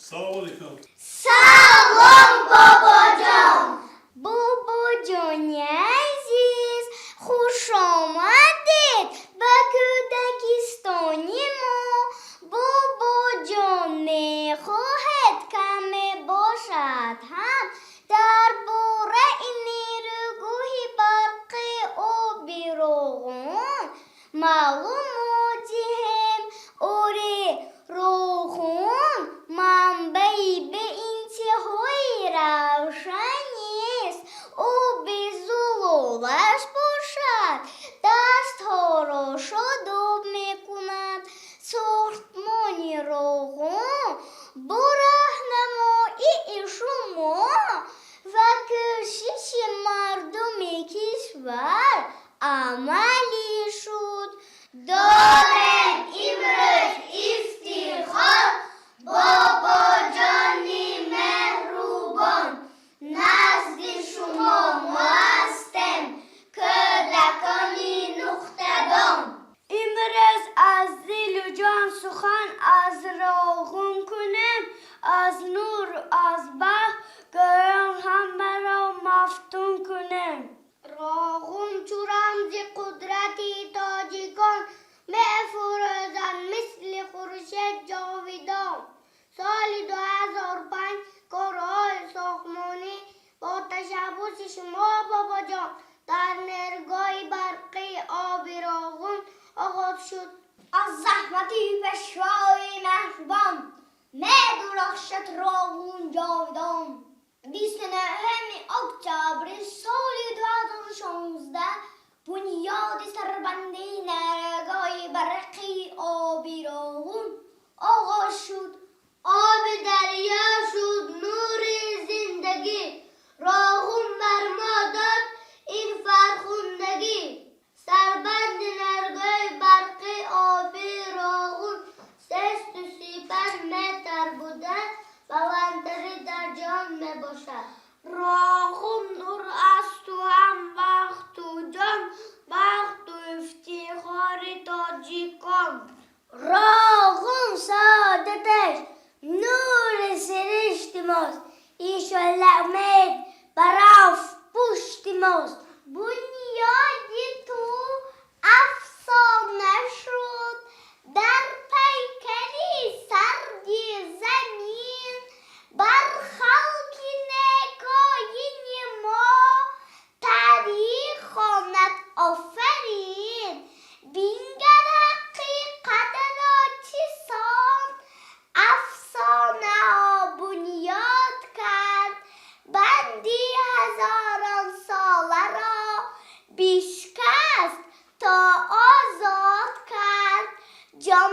Салом алейкум. Салом, бобоҷон! Бобоҷони азиз, хуш омадед ба кӯдакистони мо. Бобоҷон, мехоҳед каме бошад ҳам дар бораи нерӯгоҳи барқи оби Роғун маълумот диҳем? Оре, Роғун манбаи беинтиҳои равшанист. Оби зулолаш бошад, даштҳоро шодоб мекунад. Сохтмони Роғун бо роҳнамоии шумо ва кӯшиши мардуми кишвар амалӣ шуд. Дорем имрӯз ифтихор, бобоҷони меҳрубон. Назди шумо мо ҳастем, кӯдакони нуқтадон. Имрӯз аз дилу ҷон сухан аз Роғун кунем, аз нуру аз бахт гӯён ҳамаро мафтун кунем. Роғун чу рамзи қудрати тоҷикон мефурӯзад мисли хуршед ҷовидон. Соли 2005 корҳои сохтмонӣ бо ташаббуси шумо, бобоҷон, дар нерӯгоҳи барқии оби Роғун оғоз шуд. Аз заҳмати пешвои меҳрубон медурахшад Роғун ҷовидон. 29 октябри соли 2016 бунёди сарбанди нерӯгоҳи барқии оби Роғун оғоз шуд. Оби дарё шуд нури зиндагӣ, Роғун бар мо дод ин фархундагӣ. Сарбанди нерӯгоҳи барқии оби Роғун 335 метр буда, баландтарин дар ҷаҳон мебошад. Роғун нур асту ҳам бахту ҷон, бахту ифтихори тоҷикон. Роғун саодаташ нури сиришти мост, иншоаллоҳ умед бароф пушти мост. Бунёди ту афсона шуд дар пайкари сарди замин, бар халқи некоини мо таърих хонад офарин. Бингар ҳақиқатро, чисон афсонаҳо бунёд кард, банди ҳазоронсоларо бишкаст то озод кард. Ҷон.